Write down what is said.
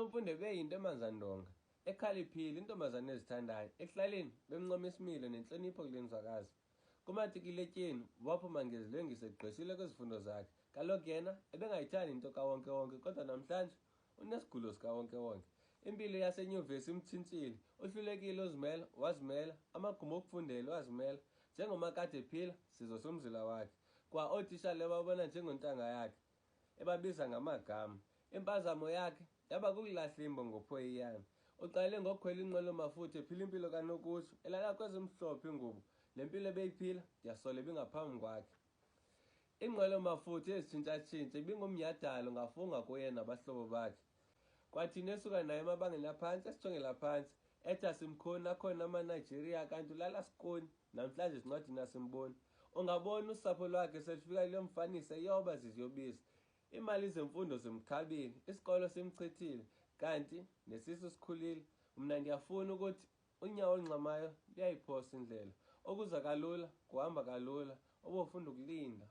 UNomfundo ebeyinto emanzandonga, ekhaliphile, intombazana ezithandayo. Ekuhlaleni bemncoma isimilo nentlonipho kule nzwakazi. Kumatikiletyeni waphuma ngezilwengiso egqwesile kwizifundo zakhe. Kaloku yena ebengayithandi into kawonkewonke kodwa namhlanje unesigulo sikawonkewonke. Impilo yasenyuvesi imtshintshile, uhlulekile uzimela, wazimela, amagumbi okufundela wazimela. Njengomakade ephila, sizo somzila wakhe. Kwa ootishala ebabona njengontanga yakhe, ebabiza ngamagama. Impazamo yakhe yaba kukulahla imbo ngophoyiyana. Uqale ngokukhwela inqwelo-mafutha ephila impilo kanokutsho, elala kwezimhlophe iingubo. Le mpilo ebeyiphila ndiyasola ibingaphambi kwakhe. Inqwelo-mafutha ezitshintshatshintsha ibingumnyhadala ungafunga kuye nabahlobo bakhe. Kwathini esuka naye emabangeni aphantsi esijongela phantsi ethi asimkhoni akhona amaNigeria kanti ulala sikoni namhlanje ezincwadini asimboni. Ungabona usapho lwakhe selufika luyomfanisa eyoba ziziyobisi. Iimali zemfundo zimkhabile, isikolo simchithile kanti nesisu sikhulile. Mna ndiyafuna ukuthi Unyawo olungxamayo luyayiphosa indlela. Okuza kalula kuhamba kalula. Ubofunda ukulinda.